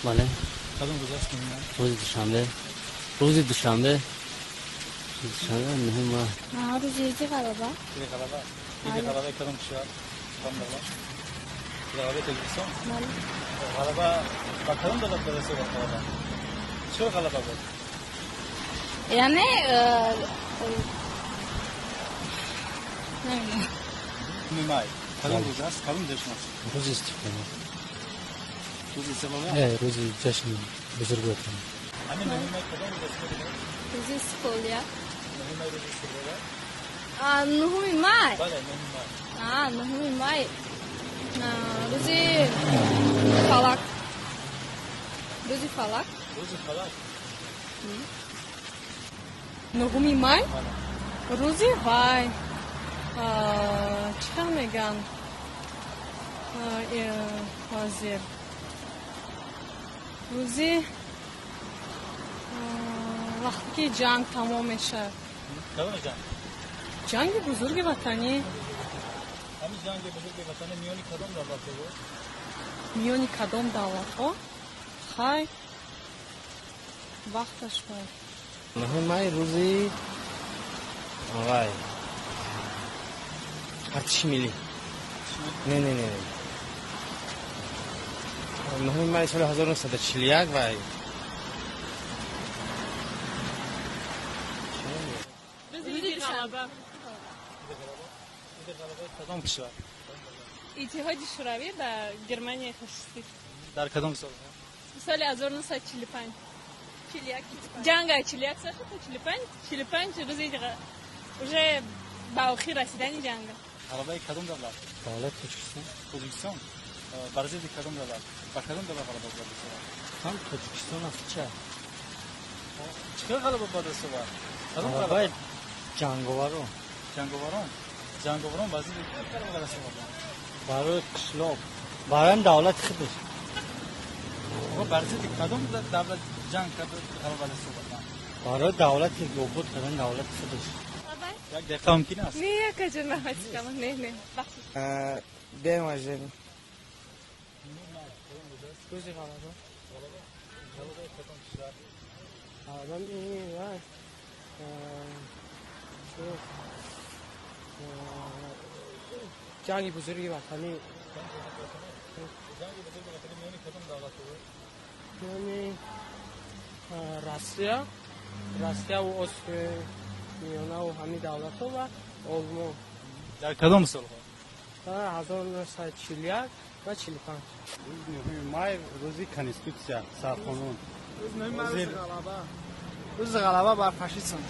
Бале. Кадом рӯз аст 9 май? Рӯзи душанбе. Рӯзи душанбе. Рӯзи душанбе, 9 май. Рӯзи Иди Ғалаба. Иди Ғалаба. Иди Ғалабаи кадом кишвар? Кадом давлат? Иди Ғалабаи Тоҷикистон? Бале. Ғалаба ба кадом давлат ба даст овард ғалаба? Чиро ғалаба буд? Яъне намедонам. 9 май кадом рӯз аст? Кадом ҷашн аст? Рӯзи истиқлолият. Рӯзи истиқлолият? Рӯзи ҷашни бузурги ватан. Ҳамин 9 май кадом рӯз аст, медонед? Рӯзи истиқлолият. 9 май рӯзи истиқлолият? 9 май? Бале, 9 май. 9 май рӯзи фалак, рӯзи фалак. Рӯзи фалак. 9 май? Бале. Рӯзи вай, чӣ хел мегӯянд, ҳозир рӯзи вақте ки ҷанг тамом мешавад. Кадом ҷанг? Ҷанги Бузурги Ватанӣ. Ҳамин ҷанги Бузурги Ватанӣ миёни кадом давлатҳо буд? Миёни кадом давлатҳо? Хай, вақташ буд. 9 май рӯзи вай артиши миллӣ. Не, не, не, 9 май соли 1941 вай. Рӯзи душанбе. Иди Ғалабаи кадом кишвар? Иттиҳоди Шӯравӣ ба Германияи фашистӣ. Дар кадом солҳо? Соли 1945. Ҷанга 41 сар шуд то 45. 45 рӯзи уже ба охир расидани ҷанга. Ғалабаи кадом давлат? Давлати Тоҷикистон. Тоҷикистон бар зидди кадом давлат? Ба кадом давлат ғалаба ба даст овард? Ҳам Тоҷикистон аст, ча. Чӣ хел ғалаба ба даст овард? Кадом ғалаба? Ғалабаи ҷанговарон. Ҷанговарон. Ҷанговарон бар зидди кӣ ғалаба ба даст оварданд? Барои қишлоқ, барои давлати худаш. Бар зидди кадом давлат ҷанг карда, ғалаба ба даст оварданд? Барои давлати обод кардани давлати худаш. Як дақиқа мумкин аст? Не, якаҷон, раҳматикама, не, не, бахшиш. День рождения. Рӯзи Ғалаба. Ғалабаи кадом кишвар? Ғалаба вай чӣ, Ҷанги Бузурги Ватанӣ. Ҷанги Бузурги Ватанӣ миёни кадом давлатҳо буд? Миёни Россияву Осиёи Миёнаву ҳамин давлатҳо ва Олмон. Дар кадом солҳо? 1941 ва 45. Рӯзи 9 май рӯзи конститутсия, сарқонун. Рӯзи ғалаба бар фашизм.